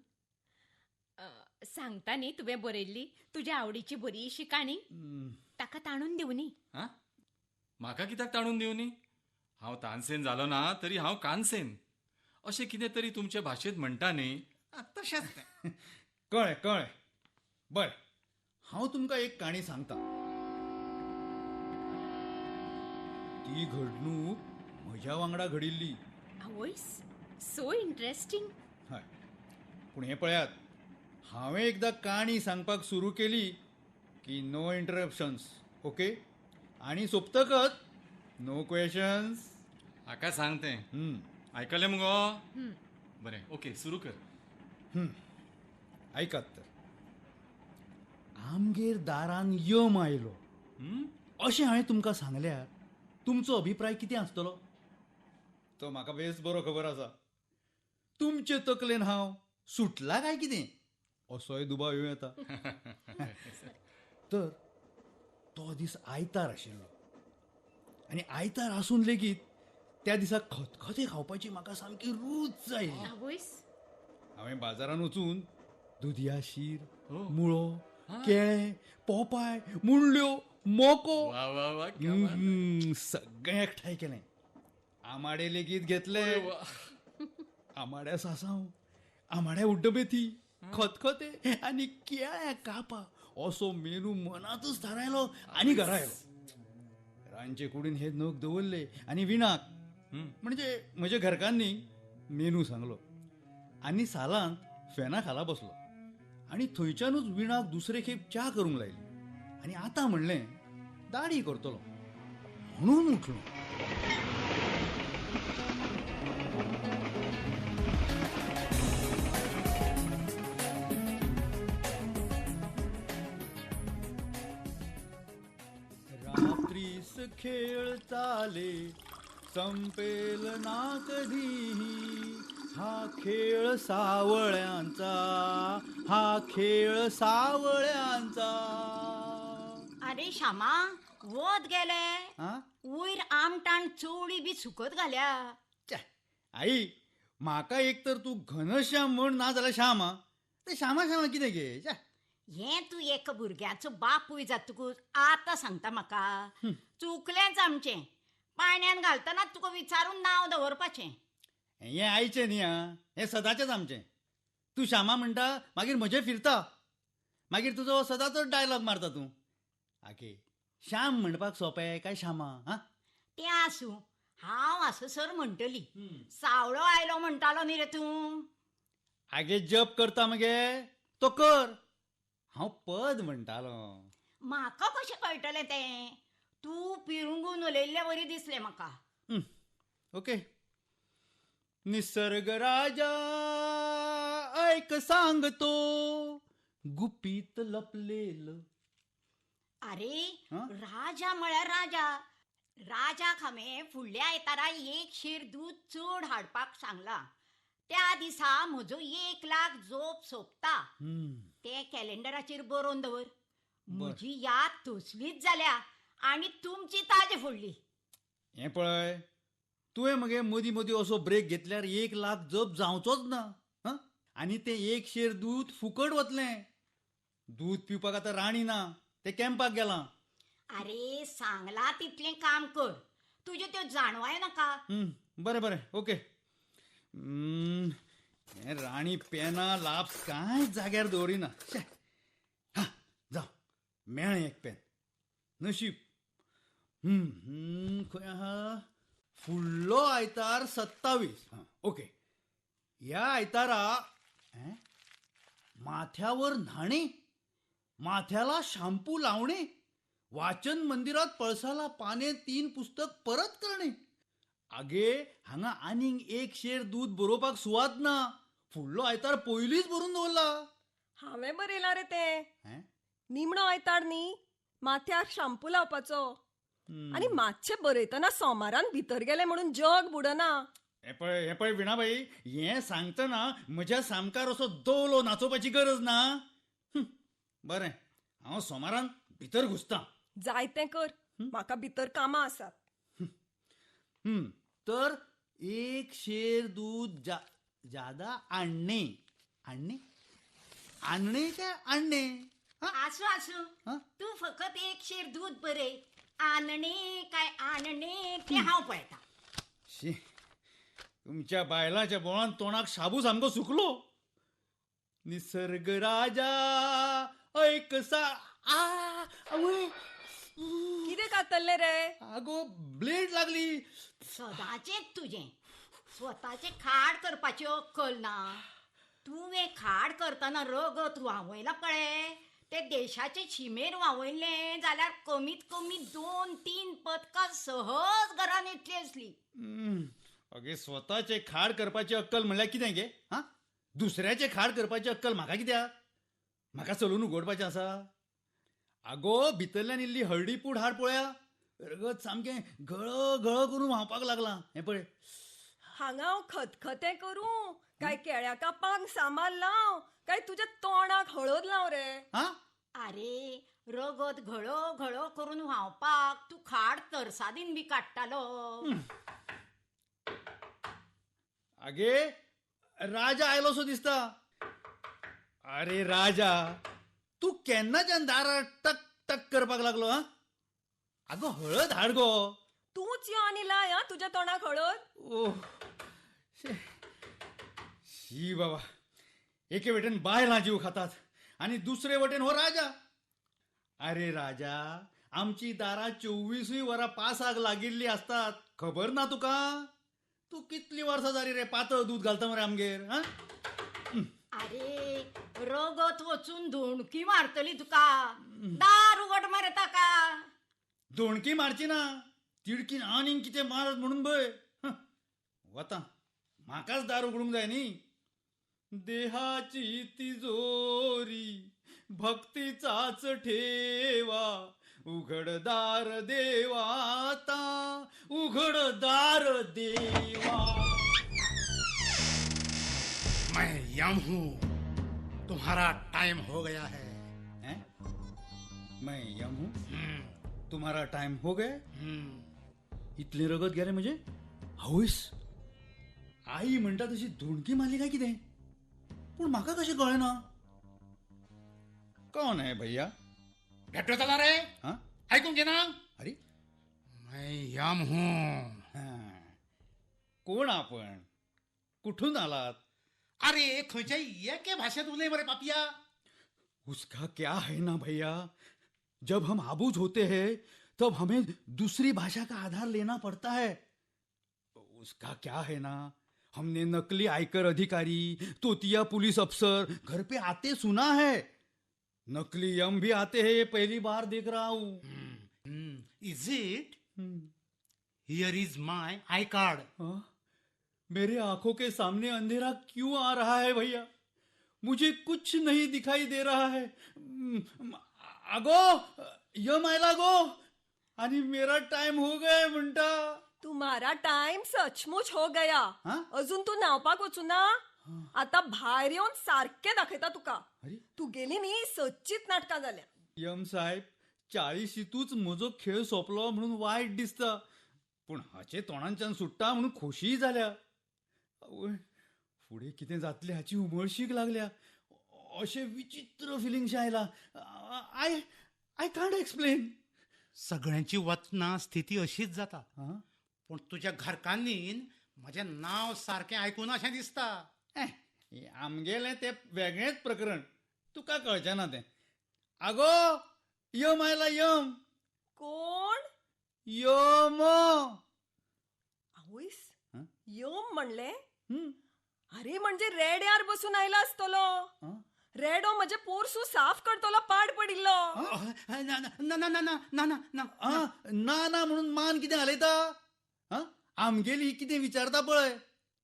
सांगता न्ही तुवें बरयल्ली तुज्या आवडीची बरीशी काणी, ताका ताणून दिवनी. हा, म्हाका कित्याक ताणून दिवनी? हांव तानसेन जालो ना तरी हांव कानसेन अशें कितें तरी तुमचे भाशेंत म्हणटा न्ही, तशेंच तें. कळ्ळें कळ्ळें. बरें, हांव तुमकां एक काणी सांगता. ती घडणूक म्हज्या वांगडा घडिल्ली. आवयस, सो इंट्रस्टींग. हय, पूण हें पळयात, हांवें एकदां काणी सांगपाक सुरू केली की नो इंटरप्शन्स, ओके? आनी सोंपतकच नो क्वेशन्स. हाका सांग तें. आयकलें मुगो? बरें, ओके, सुरू कर. आयकात तर. आमगेर दारान यम आयलो अशें हांवें तुमकां सांगल्यार तुमचो अभिप्राय कितें आसतलो? तो म्हाका बेस बरो खबर आसा. तुमचे तकलेन हांव सुटला काय कितें असोय दुबाव येवं येता. तर तो दीस आयतार आशिल्लो आनी आयतार आसून लेगीत त्या दिसा खतखतें खावपाची म्हाका सामकी रूच आयली. हांवें बाजारान वचून दुदया शीर, मुळो, केळें, पोपाय, मुंडल्यो, मोको सगळें एकठांय केलें. आमाडे लेगीत घेतले, आमाड्या सासांव, आमाड्या उड्डमेथी, खतखते आनी केळ्या कापा असो मेनू मनातच थारायलो आनी घरा आयलो. रांदचे कुडीन हे नग दवरले आनी विणाक म्हणजे म्हज्या घरकान्नी मेनू सांगलो आनी सालांत फॅना खाला बसलो आनी थंयच्यानूच विणाक दुसरे खेप च्या करूंक लायली आनी आतां म्हणलें दाडी करतलो म्हणून उठलो. रात्रीस खेळ चाले संपेल ना कधीही, हा खेळ सावळ्यांचा, हा खेळ सावळ्यांचा. अरे श्यामा, वत गेले वयर आमटाण चवळी बी सुकत घाल्या. आई, म्हाका एक तर तूं घनश्याम म्हण ना जाल्यार श्यामा, ते श्यामा श्यामा कितें गे? हें तूं एका भुरग्याचो बापूय जातकूच आतां सांगता म्हाका. चुकलेंच आमचें, पाण्यान घालतना तुका विचारून नांव दवरपाचें. हें आयचें न्ही, हें सदांचेंच आमचें. तूं श्यामा म्हणटा मागीर म्हजें फिरता, मागीर तुजो सदांचोच डायलॉग मारता तूं. आगे, श्याम म्हणपाक सोंपें काय श्यामा? हा, तें आसूं, हांव आससर म्हणटली. सावळो आयलो म्हणटालो न्ही रे तूं. आगे, जप करता मगे तो कर, हांव पद म्हणटालो. म्हाका कशें कळटलें तें? तूं पिरंगून उलयल्ले वरी दिसलें म्हाका. ओके, निसर्ग राजा ऐक सांगतो गुपीत लपलेलं. अरे राजा म्हळ्यार राजा. राजाक हांवें फुडल्या आयतारा एक शेर दूद चड हाडपाक सांगला. त्या दिसा म्हजो 1 लाख जोप सोंपता. तें कॅलेंडराचेर बरोवन दवर. म्हजी याद तसलीच जाल्या आनी तुमची ताजे फोडली. हें पळय, तुवें मगे मदीं मदीं असो ब्रेक घेतल्यार 1 लाख जप जावचोच ना. आनी तें 1 शेर दूद फुकट वतलें. दूद पिवपाक आतां राणी ना, तें कॅम्पाक गेलां. अरे सांगला तितलें काम कर, तुज्यो त्यो जाणवाय नाका. बरें बरें ओके. हें राणी पेनां लाप्स कांय जाग्यार दवरिना. हा जावं, मेळ्ळें एक पेन, नशीब. खंय आहा? फुडलो आयतार 27. हां ओके. ह्या आयतारा माथ्यावर न्हाणे, माथ्याला शाम्पू लावणे, वाचन मंदिरात पळसाला पाने 3 पुस्तक परत करणे. आगे हांगा आनीक 1 शेर दूद बरोवपाक सुवात ना. फुडलो आयतार पयलींच बरोवन दवरला. हांवें बरयलां रे तें. निमणो आयतार न्ही, माथ्यार शाम्पू लावपाचो. आनी मातशें बरयतना सोमारान भितर गेलें म्हणून जग बुडना. हें पळय, हें पळय विणाबाई, हें सांगतना म्हज्या सामकार असो दोलो नाचोवपाची गरज ना. बरें, हांव सोमारान भितर घुसतां. जाय तें कर, म्हाका भितर कामां आसात. तर 1 शेर दूद जादा आणणे. आणणे आणणे काय आणणे? आसूं आसूं, तूं फकत 1 शेर दूद बरय. आणणे काय आणणे तें हांव पळयता. शी, तुमच्या बायलाच्या बोळान तोंडाक शाबू सामको सुकलो. निसर्ग राजा ऐक सा आवय, कितें कातल्लें रे? आगो ब्लेड लागली. सदांचेच तुजें, स्वताचें खाड करपाची अक्कल ना. तुवें खाड करतना रगत व्हांवयलां पळय, तें देशाचे शिमेर व्हांवयलें जाल्यार कमीत कमी 2-3 पदकां सहज घरान येतली आसली. अगे स्वताचें खाड करपाची अक्कल म्हणल्यार कितें गे? हां, दुसऱ्याचें खाड करपाची अक्कल म्हाका कित्याक? म्हाका चलून उगडपाचें आसा? आगो भितरल्यान इल्ली हळदी पूड हाड पळया, रगत सामकें घळ घळ करून व्हांवपाक लागलां. हें पळय, हांगा हांव खतखतें करूं काय केळ्या कापांक सामार लाव काय तुज्या तोंडाक हळद लाव रे? अरे रगत घळो घळो करून व्हांवपाक तूं खाड तरसादीन बी काडटालो. आगे राजा आयलो सो दिसता. अरे राजा, तूं केन्नाच्यान दारार टक टक करपाक लागलो? हा आगो हळद हाड गो. तूंच यो आनी लाय हा तुज्या तोंडाक हळद. ओ शी बाबा, एके वटेन बायलां जीव खातात आनी दुसरे वटेन हो राजा. अरे राजा, आमची दारां 24 वरां पासाक लागिल्ली आसतात, खबर ना तुका? तूं कितली वर्सां जाली रे पातळ दूद घालता मरे आमगेर? हा अरे रगत वचून धोणकी मारतली तुका. दार उगड मरे ताका. धोणकी मारची ना, तिडकीन आनीक कितें मारत म्हणून भंय. वता, म्हाकाच दार उगडूंक जाय न्ही. देहाची तिजोरी भक्तीचाच ठेवा, उघडदार देवाता, उघडदार देवा. मैं यम हूँ, तुम्हारा टाइम हो गया है. हैं? मैं यम हूँ, तुम्हारा टाइम हो गया? इतलें रगत गेलें म्हणजे? हांवूस आई म्हणटा तशी धुणकी मारली काय कितें? पूण म्हाका कशें कळ्ळें ना? कोण है भैया? भेटो चला रे. हाँ, ऐकून घे ना. अरे मैं यम हूँ. कोण आपण, कुठून आलात? अरे खंयच्या एके भाषेत उलय मरे पापिया. उसका क्या है ना भैया, जब हम आबूज होते हैं तब हमें दूसरी भाषा का आधार लेना पड़ता है. उसका क्या है ना, हमने नकली आयकर अधिकारी, तोतिया पुलिस अफसर घर पे आते सुना है. नकली यम भी आते हैं, ये पहली बार देख रहा हूँ. Is it? Here is my I card. मेरे आंखों के सामने अंधेरा क्यों आ रहा है भैया? मुझे कुछ नहीं दिखाई दे रहा है. आगो, यम आयला गो आणि मेरा टाइम हो गया म्हणटा. तुम्हारा टाइम सचमुच हो गया. अजून तू न्हावपाक वचूना? आता भायर येवन सारकें दाखयता तुका. तुगेली न्ही सच्चीच नाटकां जाल्या. यम साहेब, 40शीतूच म्हजो खेळ सोंपलो म्हणून वायट दिसता, पूण हाचे तोंडांच्यान सुट्टा म्हणून खोशीय जाल्या. फुडें कितें जातलें हाची उमळशीक लागल्या. अशें विचित्र फिलिंगशें आयलां. I I can't explain. सगळ्यांची वतना स्थिती अशीच जाता, पूण तुज्या घरकान्नीन म्हजें नांव सारकें आयकूना अशें दिसता. आमगेलें तें वेगळेंच प्रकरण, तुका कळचें ना तें. आगो, यम आयला यम. कोण? यम. आवयस, यम म्हणलें? अरे म्हणजे रेड्यार बसून आयला आसतलो. रेडो म्हजे पोरसू साफ करतलो पाड पडिल्लो. ना ना ना ना ना ना ना ना म्हणून मान कितें हालयता? आमगेली कितें विचारता पळय.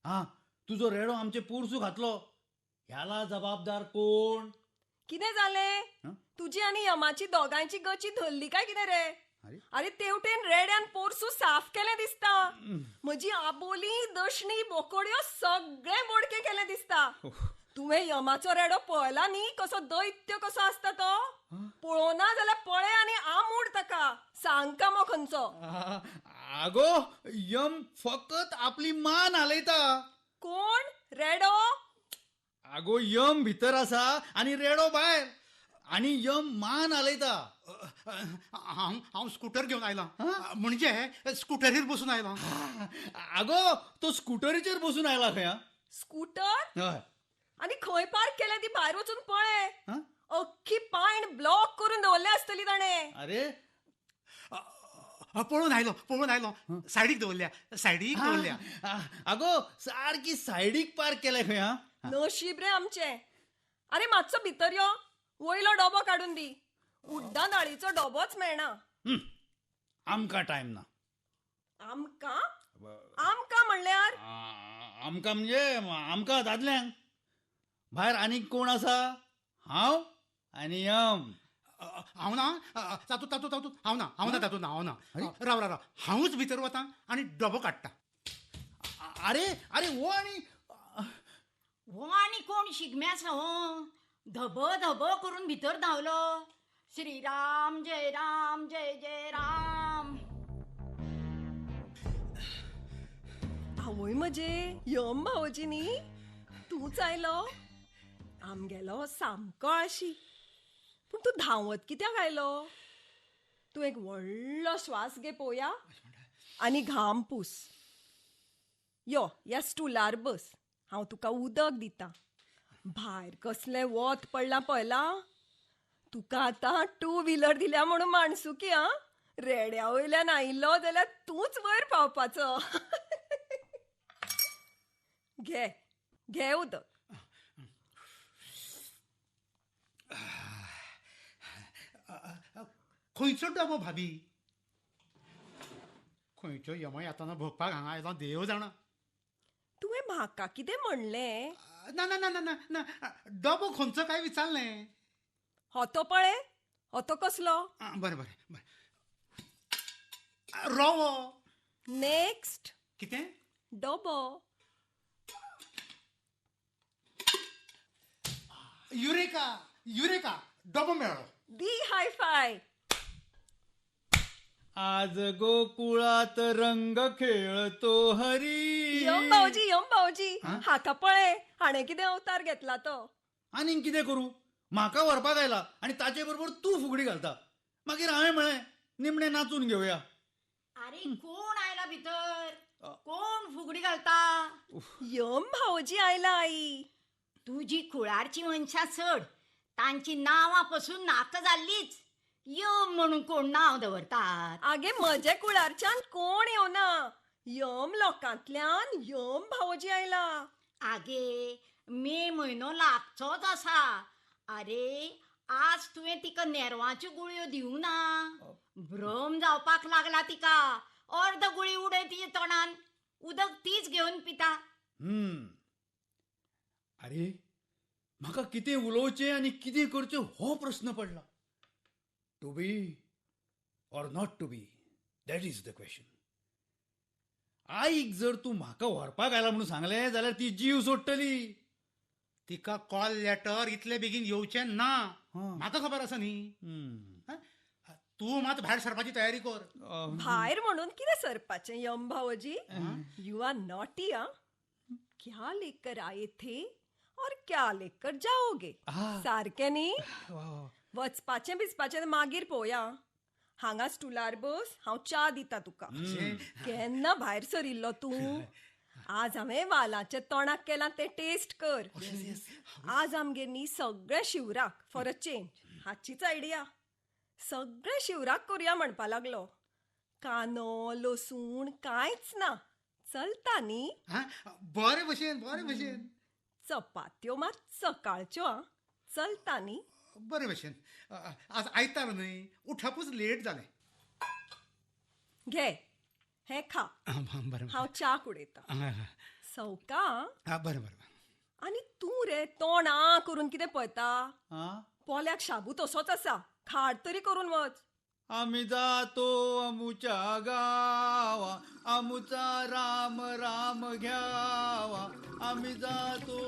हा, तुजो रेडो आमचे पोरसू घातलो, ह्याला जबाबदार कोण? कितें जालें? तुजी आनी यमाची दोगांयची गची धरली काय कितें रे? अरे तेवटेन रेड्यान पोरसू साफ केलें दिसता. म्हजी आबोली, दशणी, बोकोड्यो सगळें बोडके केलें दिसता. तुवें यमाचो रेडो पळयला न्ही कसो दैत्य कसो आसता तो? पळोवना जाल्यार पळय आनी आमूड ताका. सांग मो खंयचो. आगो, यम फकत आपली मान हालयता. कोण? रेडो? आगो, यम भितर आसा आनी रेडो भायर, आनी यम मान हालयता. हांव स्कूटर घेवन आयला, म्हणजे स्कूटरीर बसून आयला. आगो, तो स्कूटरीचेर बसून आयला खंय? स्कूटर? आनी खंय पार्क केल्या ती भायर वचून पळय. अख्खी पायण ब्लॉक करून दवरल्या आसतली ताणें. अरे पळोवन आयलो, पळोवन आयलो. सायडीक दवरल्या, सायडीक दवरल्या. आगो, सारकी सायडीक पार्क केल्या खंय. नशीब रे आमचें. अरे मातसो भितर यो, वयलो डबो काडून दी. उड्डां दाळीचो डबोच मेळना. आमकां टायम ना. आमकां? आमकां म्हणल्यार? आमकां म्हणजे आमकां दादल्यांक. भायर आनीक कोण आसा? हांव आनी यम. हांव ना तातूंत तातूंत तातूंत हांव ना, हांव ना तातूंत, हांव ना. राव राव राव, हांवूच भितर वता आनी डबो काडटा. अरे अरे हो आनी हो आनी कोण शिगम्या आसा? हो धबो धबो करून भितर धांवलो. श्रीराम जय राम जय जय राम. आवय म्हजे, यम भावोजी न्ही तूंच आयलो? आमगेलो सामको आळशी. पूण तूं धांवत कित्याक आयलो? तूं एक व्हडलो श्वास घे पोवया आनी घाम पूस. यो ह्या स्टुलार बस, हांव तुका उदक दिता. भायर कसलें वत पडलां पळयलां? तुका आतां टू व्हिलर दिल्या म्हणून माणसुकी. आं, रेड्या वयल्यान आयिल्लो जाल्यार तूंच वयर पावपाचो. घे घे उदक. खंयचो डबो भाभी? खंयच्यो यमय आतां भोगपाक हांगा आयलो देव जाणा. तुवें म्हाका कितें म्हणलें? ना ना ना ना ना, डबो खंयचो काय विचारलें. हो तो पळय, हो तो कसलो? बरें बरें बरें, रवो. नेक्स्ट. कितें? डबो. युरेका, युरेका, डबो मेळ्ळो. दी हाय फाय. आज गोकुळात रंग खेळतो हरी. यम भाऊजी, यम भाऊजी, हाका पळय हाणें कितें अवतार घेतला तो. आनीक कितें करूं? म्हाका व्हरपाक आयला आनी ताचे बरोबर तूं फुगडी घालता. मागीर हांवें म्हळें निमणें नाचून घेवया. अरे कोण आयला भितर? कोण फुगडी घालता? यम भाऊजी आयला. आई, तुजी कुळारची मनशां चड, तांची नांवां पसून नाका जाल्लीच. यम म्हणून कोण नांव दवरतात? आगे म्हजे कुळारच्यान कोण येवना, यम लोकांतल्यान यम भावोजी आयला. आगे मे म्हयनो लागचोच आसा. अरे आज तुवें तिका नेरवाच्यो गुळयो दिवना, भ्रम जावपाक लागला तिका. अर्द गुळी उडय तिच्या तोंडान, उदक तीच घेवन पिता. अरे म्हाका कितें उलोवचें आनी कितें करचें हो प्रस्न पडला. To be or not to be, that is the question. आईक जर तूं म्हाका व्हरपाक आयला म्हणून सांगलें जाल्यार ती जीव सोडटली. तिका कॉल लेटर इतले बेगीन येवचें ना, म्हाका खबर आसा न्ही. तूं मात भायर सरपाची तयारी कर. भायर म्हणून कितें सरपाचें यम भावोजी? You are naughty. आ, क्या लेकर आये थे और क्या लेकर जाओगे, सारकें न्ही? वचपाचें बिचपाचें मागीर पळोवया. हांगा स्टुलार बस, हांव च्या दिता तुका. केन्ना भायर सरिल्लो तूं? आज हांवें वालाचें तोंडाक केलां तें टेस्ट कर. आज आमगेर न्ही सगळें शिवराक, फॉर अ चेंज. हाचीच आयडिया. सगळें शिवराक करुया म्हणपा लागलो. कांदो लसूण कांयच ना. चलता न्ही? बरें भशेन, बरें भशेन. चपात्यो मात सकाळच्यो. आं, चलता न्ही? बरें भशेन. आज आयतार न्ही, उठपूच लेट जालें. घे हें खा, हांव च्या उडयता. सवका. बरें बरें. आनी तूं रे तोंड आ करून कितें पळयता? पोल्याक शाबू तसोच आसा, खाड तरी करून वच. आमी जातो अमुच्या गावा, आमुचा राम राम घ्यावा, आमी जातो.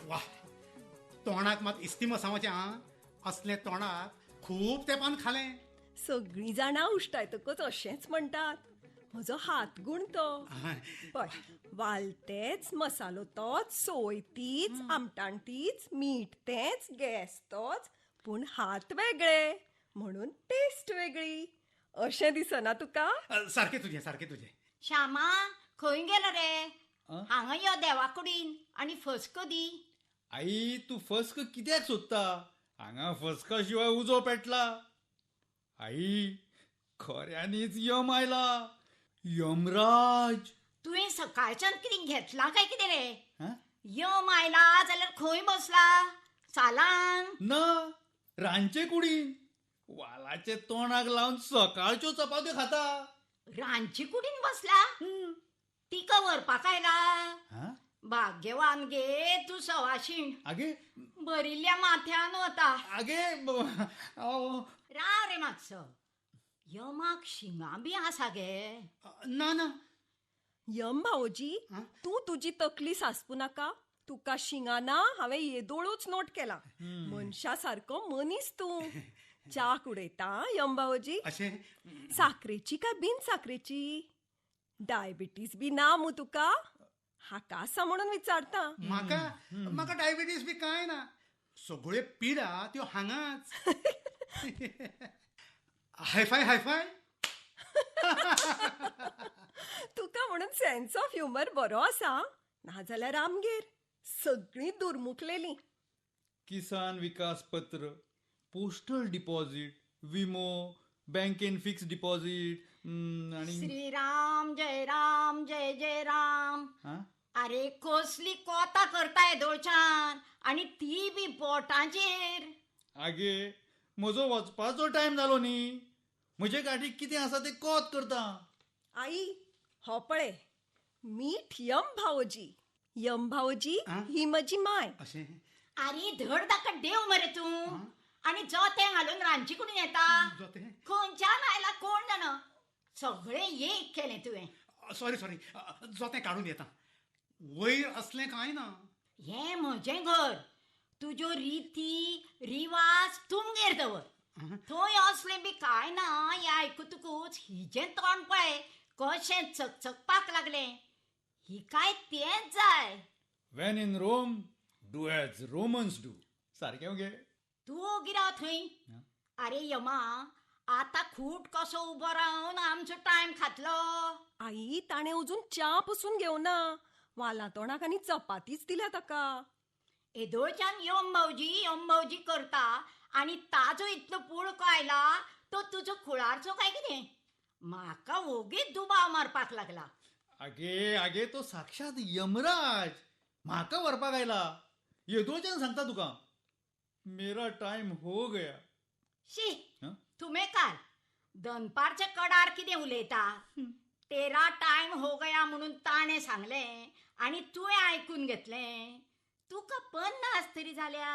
वा, तोंडाक मात इस्तिमसांवाचें. आं, असलें तोंडाक खूब तेंपान खालें. सगळीं जाणां उश्टायतकच अशेंच म्हणटात. म्हजो हात गूण तो. पळय, वाल तेच, मसालो तोच, सोय तीच, आमटाण तीच, मीठ तेंच, गॅस तोच, पूण हात वेगळे म्हणून टेस्ट वेगळी. अशें दिसना तुका? सारकें तुजें, सारकें तुजें. श्यामा खंय गेलो रे? हांगा यो देवाकुडीन आनी फस्क दी. आई, तूं फस्क कित्याक सोदता? हांगा फस्का शिवाय उजो पेटला. आई, खऱ्यांनीच यम आयला, यमराज. तुवें सकाळच्यान कितें घेतलां काय कितें रे? यम आयला जाल्यार खंय बसला? सालान ना, रांदचे कुडीन. वालाचे तोंडाक लावन सकाळच्यो चपात्यो खाता. रांदचे कुडीन बसला? तिका व्हरपाक आयला? भाग्यवान गे तूं सवाशीण. आगे भरिल्ल्या माथ्यान वता. आगे राव रे मातसो, यमाक शिंगां बी आसा गे? ना ना. यम भावोजी, तूं तुजी तकली सासपू नाका. तुका शिंगां ना हांवें येदोळूच नोट केला. मनशा सारको मनीस तूं. च्या उडयता यम भावोजी? साकरेची काय बिन साकरेची? डायबिटीज बी ना मू तुका? हाका आसा म्हणून विचारता. म्हाका म्हाका डायबिटीज बी कांय ना. सगळ्यो पिडा त्यो हांगाच. Hi fi hi fi. तुका म्हणून सेन्स ऑफ ह्युमर बरो आसा. नाजाल्यार आमगेर सगळीं दुर्मुखलेली. किसान विकास पत्र, पोस्टल डिपॉझिट, विमो, बँकेन फिक्स डिपॉझिट आणि श्रीराम जय राम जय जय राम. अरे कसली कोता करताय दोळच्यान, आनी ती बी बोटांचेर. आगे म्हजो वचपाचो टायम जालो न्ही, म्हजे गाडीक कितें आसा तें कोत करता. आई, हो पळय मीठ यम भावोजी. यम भावोजी ही म्हजी माय. अरे धड दाखट देव मरे तूं. आनी जोतें घालून रांदचे कुडीन येता. खंयच्यान आयला कोण जाणा, सगळें एक केलें तुवें. सॉरी सॉरी, जोतें काडून येता. वयर असलें कांय ना. हें म्हजें घर, तुज्यो रिती रिवाज तुमगेर दवर. थंय असलें बी कांय ना. हें आयकतकूच हिजें तोंड पळय कशें चकचकपाक लागलें. हिकाय तेंच जाय. When in Rome do as Romans do. सारकें गे. तूं ओगी राव थंय. अरे यमा, आतां खूट कसो उबो रावन आमचो टायम खातलो. आई, ताणें अजून च्या पसून घेवना. वाला तोंडाक आनी चपातीच दिल्या ताका. येदोळच्यान यम भावजी यम भावजी करता आनी ताजो इतलो पुळको आयला तो तुजो कुळारचो काय कितें? म्हाका ओगीच दुबाव मारपाक लागला. आगे आगे, तो साक्षात यमराज म्हाका व्हरपाक आयला. येदोळच्यान सांगता तुका, मेरा टायम हो गया. शी, थुमेकार, दनपारच्या कडार कितें उलयता? तेरा टायम हो गया म्हणून ताणें सांगलें आनी तुवें आयकून घेतलें. तुका 50 तरी जाल्या.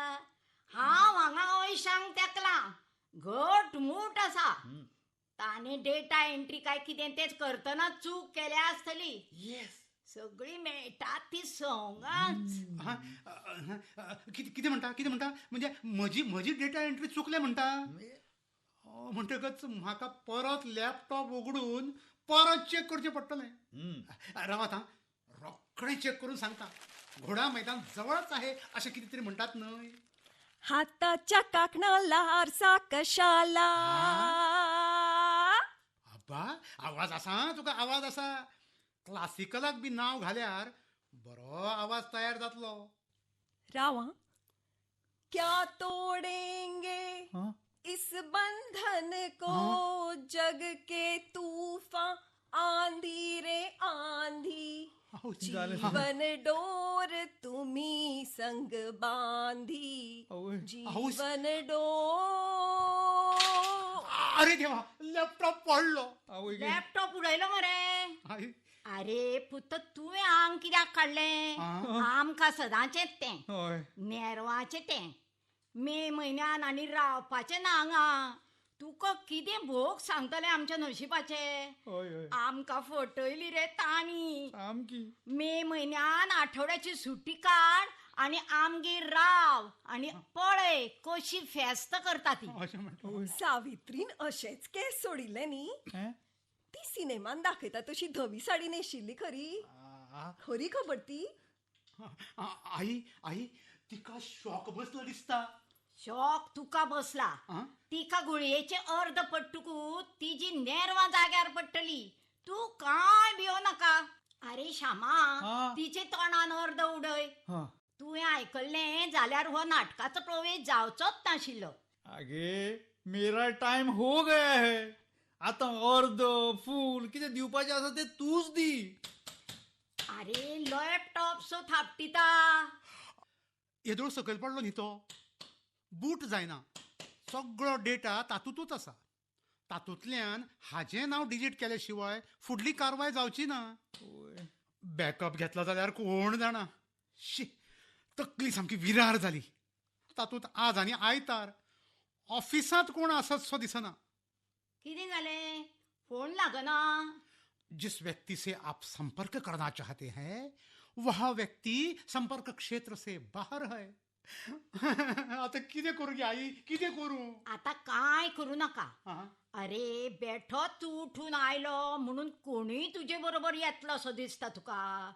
हांव हांगा अंयशांक तेकलां, घट मूठ आसा. ताणें डेटा एंट्री काय कितें तेच करतना चूक केल्या आसतली. सगळी मेळटात ती संगाच. कितें म्हणटा, कितें म्हणटा? म्हणजे म्हजी म्हजी डेटा एंट्री चुकल्या म्हणटा? म्हणटकच म्हाका परत लॅपटॉप उगडून परत चेक करचें पडटलें. रावात हां, रोखडें चेक करून सांगता. घोडा मैदान जवळच आहे अशें कितें तरी म्हणटात न्हय? हाताच्या काकणाला आरसा कशाला. आबा, आवाज आसा तुका, आवाज आसा. क्लासिकलाक बी नांव घाल्यार बरो आवाज तयार जातलो. रावा, क्या तोडेंगे इस बंधन को, जग के तूफान आंधी रे आंधी, जीवन डोर तुम्ही संग बांधी, जीवन डोर. अरे देवा, लॅपटॉप पडलो. लॅपटॉप उडयलो मरे. अरे पुत, तुवें आंग कित्याक काडलें? आमकां सदांचेच तें, नेरवाचें तें. मे म्हयन्यान आनी रावपाचें ना हांगा. तुका कितें भोग सांगतलें आमच्या नशिबाचे. आमकां फटयली रे तांणी. मे म्हयन्यान आठवड्याची सुटी काड आनी आमगेर राव आनी पळय कशी फेस्त करता ती. सावित्रीन अशेंच केस सोडिल्ले न्ही? ती सिनेमान दाखयता तशी धवी साडी न्हेशिल्ली खरी. खरी खबर ती. आई आई, तिका शॉक बसला दिसता. शॉक तुका बसला. तिका गुळयेचे अर्द पडटकूच तिजी नेरवां जाग्यार पडटली. तूं कांय भियो नाका. अरे श्यामा, तिचे तोंडान अर्द उडय. तुवें आयकल्लें जाल्यार हो नाटकाचो प्रवेश जावचोच नाशिल्लो. आगे, मेरा टायम हो गया है. आतां अर्द फूल कितें दिवपाचें आसा तें तूंच दी. अरे लॅपटॉप सो थापटिता. येदोळ सकयल पडलो न्ही तो, बूट जायना. सगळो डेटा तातूंतच आसा. तातूंतल्यान हाजें नांव डिलीट केल्या शिवाय फुडली कारवाय जावची ना. बॅकअप घेतला जाल्यार कोण जाणा. शी, तकली सामकी विरार जाली. तातूंत आज आनी आयतार, ऑफिसांत कोण आसत सो दिसना. कितें जालें? फोन लागना. जिस व्यक्ति से आप संपर्क करना चाहते हैं वह व्यक्ति संपर्क क्षेत्र से बाहर है. आता कितें करूं गे आई, कितें करूं? आता काय करू नाका. अरे बेठो तूं उठून आयलो म्हणून कोणूय तुजे बरोबर येतलो असो दिसता तुका.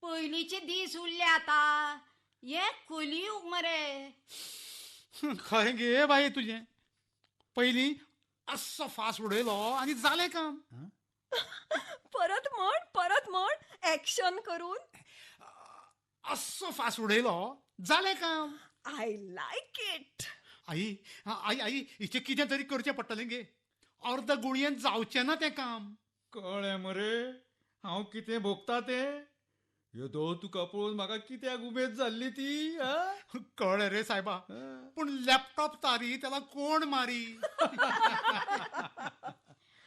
पयलींचे दीस उरले आतां. हे कलियूग मरे. खरें गे बाये तुजें. पयलीं अस्सो फास्ट उडयलो आनी जालें काम. परत म्हण, परत म्हण, एक्शन करून. अस्सो फास्ट उडयलो, जालें काम. I like it. I I आई, हिचें कितें तरी करचें पडटलें गे. अर्द गुळयेन जावचें ना तें काम. कळ्ळें मरे हांव कितें भोगता तें. येदो तुका पळोवन म्हाका कित्याक उमेद जाल्ली ती. कळ्ळें रे सायबा, पूण लॅपटॉप तारी त्याला कोण मारी.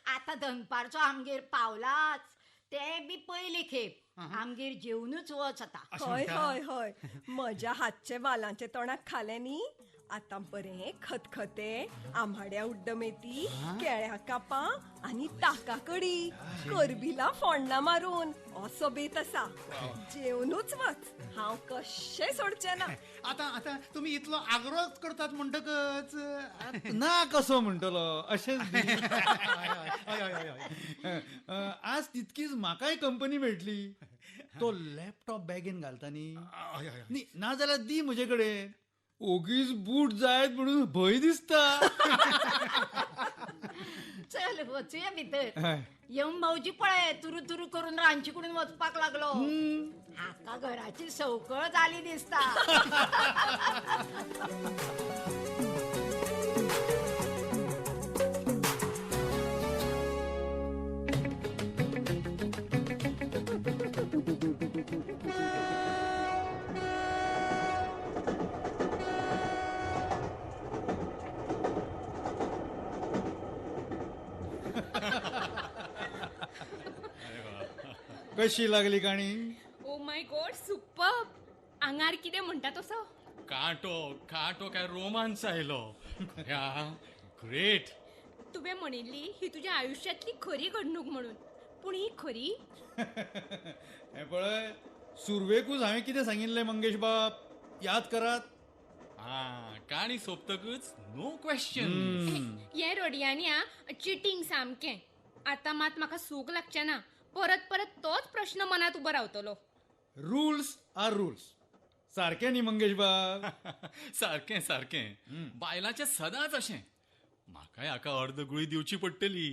आतां दनपारचो आमगेर पावलाच, ते बी पयली खेप. आमगेर जेवनूच वच आतां. हय हय हय, म्हज्या हातचे वालांचे तोंडाक खालें न्ही. आतां बरें खतखतें, आंबाड्या उड्डमेथी, केळ्या कापां आनी ताका कडी, करबिलां फोण्णां मारून असो बेत आसा. जेवनूच वच, हांव कशें सोडचें ना. आतां आतां तुमी इतलो आग्रोच करतात म्हणटकच ना कसो म्हणटलो अशेंच. आज तितकीच म्हाकाय कंपनी मेळटली. तो लॅपटॉप बॅगेन घालता न्ही, नाजाल्यार दी म्हजे कडेन. ओगीच बूट जायत म्हणून भंय दिसता. चल वचूया भितर. येवन भाऊजी पळय तुरू तुरू करून रांदचे कुडीन वचपाक लागलो. हाका घराची संवकळ जाली दिसता. कशी लागली काणी? ओ my God, super. आंगार कितें म्हणटा तसो कांटो कांटो काय रोमांच आयलो. ग्रेट. तुवें म्हणिल्ली ही तुज्या आयुश्यांतली खरी घडणूक म्हणून, पूण ही खरी? हें पळय, सुरवेकूच हांवें कितें सांगिल्लें मंगेश बाब, याद करात. आं, काणी सोंपतकूच नो क्वेश्चन. हे रडयांनी चिटींग सामकें. आतां मात म्हाका सूख लागचें ना, परत परत तोच प्रश्न मनांत उबो रावतलो. Rules are rules. सारकें न्ही मंगेश बाब? सारकें सारकें. बायलांचें सदांच अशें. म्हाकाय हाका अर्द गुळी दिवची पडटली.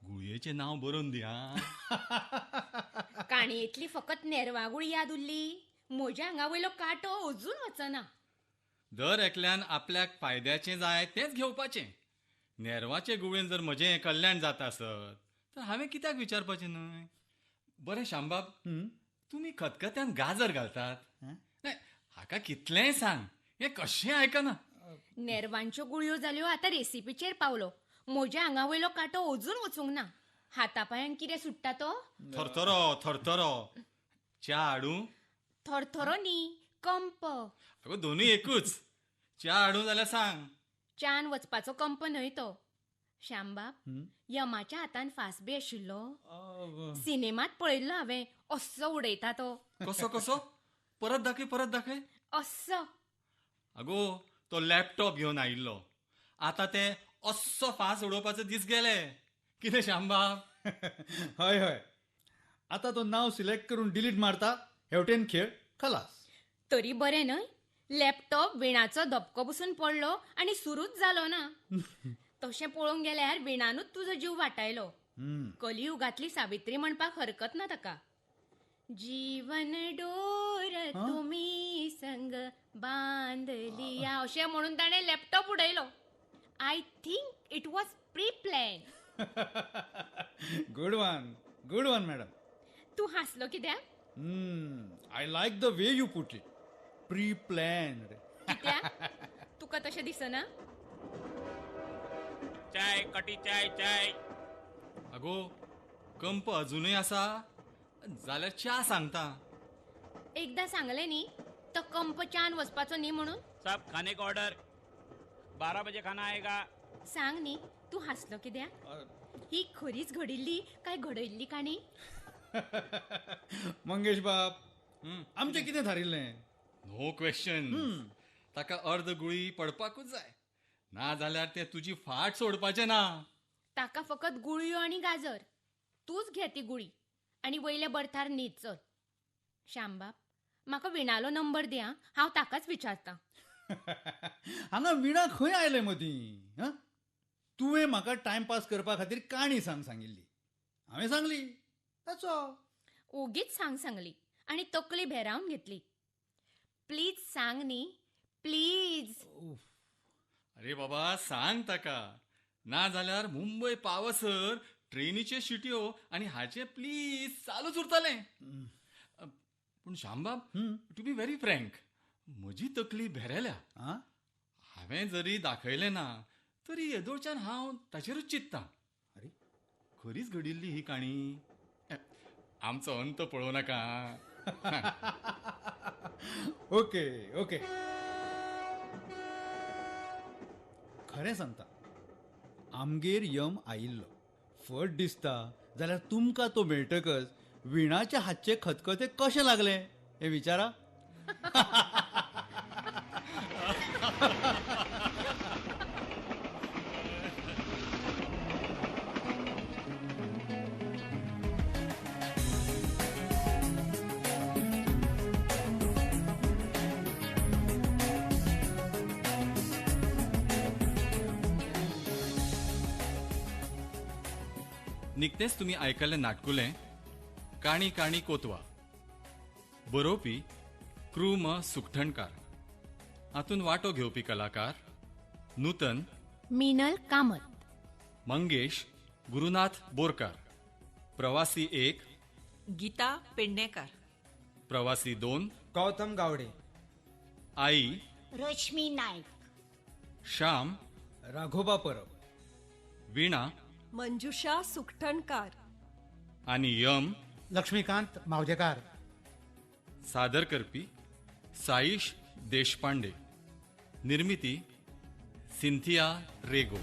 गुळयेचें नांव बरोवन दी. काणयेंतली फकत नेरवा गुळी याद उरली, म्हज्या आंगा वयलो कांटो अजून वचना. दर एकल्यान आपल्याक फायद्याचें जाय तेंच घेवपाचें. नेरवाचे गुळयेन जर म्हजें कल्याण जाता आसत तर हांवें कित्याक विचारपाचें न्हय? बरें श्यामबाब, तुमी खतखत्यान गाजर घालतात. नाही, हाका कितलेंय सांग, हें कशें आयकना. नेरवांच्यो गुळयो जाल्यो, आतां रेसिपीचेर पावलो. म्हज्या आंगा वयलो कांटो अजून वचूंक ना. हातापांयांक कितें सुट्टा तो? थरथरो थरथरो. च्या हाडूं? थरथरो न्ही, कंप. अगो दोनूय एकूच. च्या हाडूं जाल्यार सांग. च्यान वचपाचो कंप न्हय तो. श्यामबाब, यमाच्या हातान फास बी आशिल्लो सिनेमात पळयल्लो हांवें, अस्सो उडयता तो. कसो कसो? परत दाखय, परत दाखय. अस्सो. अगो तो लॅपटॉप घेवन आयिल्लो, आतां ते अस्सो फास उडोवपाचो दीस गेले. कितें श्यामबाब? हय हय, आतां तो नांव सिलेक्ट करून डिलीट मारता, हेवटेन खेळ खलास. तरी बरें न्हय, लॅपटॉप विणाचो धपको बसून पडलो आनी सुरूच जालो ना. तशें पळोवंक गेल्यार विणानूच तुजो जीव वाटायलो. कलियुगांतली सावित्री म्हणपाक हरकत ना ताका. जीवन डोर तुमी संग बांदलिया अशें म्हणून ताणें लॅपटॉप उडयलो. I think it was pre plan. Good one, good one madam. तूं हांसलो कित्याक? I like the way you put it. Pre planned. कित्याक तुका तशें दिसना? चाय कटी चाय चाय. अगो कंप अजुनूय आसा जाल्यार च्या सांगता. एकदां सांगलें न्ही तो कंप च्यान वचपाचो न्ही म्हणून. सब खाने का ऑर्डर, 12 बजे खाना आएगा. सांग न्ही, तूं हांसलो कित्याक? ही खरीच घडिल्ली काय घडयल्ली काणी? मंगेश बाब, आमचें कितें थारिल्लें? No question. ताका अर्द गुळी पडपाकूच जाय, ना जाल्यार ते तुजी फाट सोडपाचें ना. ताका फकत गुळयो आनी गाजर. तूंच घे ती गुळी आनी वयल्या बर्थार न्हीद चल. श्यामबाब, म्हाका विणालो नंबर दी, हांव ताकाच विचारतां. हांगा विणा खंय आयलें मदीं? तुवें म्हाका टायमपास करपा खातीर काणी सांग सांगिल्ली, हांवें सांगली, ताचो. ओगीच सांग सांगली आनी तकली भेरावन घेतली. प्लीज सांग न्ही, प्लीज. अरे बाबा सांग ताका, ना जाल्यार मुंबय पावसर ट्रेनीच्यो शिट्यो आनी हाचे प्लीज चालूच उरतलें. पूण श्यामबाब, टू बी व्हेरी फ्रँक, म्हजी तकली भेरेल्या. हांवें जरी दाखयलें ना तरी येदोळच्यान हांव ताचेरूच चिंततां. अरे खरीच घडिल्ली ही काणी? आमचो अंत पळोवं नाका. ओके ओके, खरें सांगता, आमगेर यम आयिल्लो. फट दिसता जाल्यार तुमकां तो मेळटकच विणाच्या हातचे खतखते कशें लागलें हें विचारा. निकतेंच तुमी आयकल्लें नाटकुलें काणी काणी कोतवा, बरोवपी कृ म सुखठणकार, हातूंत वांटो घेवपी कलाकार नूतन मिनल कामत, मंगेश गुरुनाथ बोरकार, प्रवासी 1 गीता पेडणेकर, प्रवासी 2 गौतम गावडे, आई रश्मी नाईक, श्याम राघोबा परब, वीणा मंजुषा सुखठणकार आणि यम लक्ष्मीकांत मावजेकार. सादर करपी साईश देशपांडे. निर्मिती सिंथिया रेगो.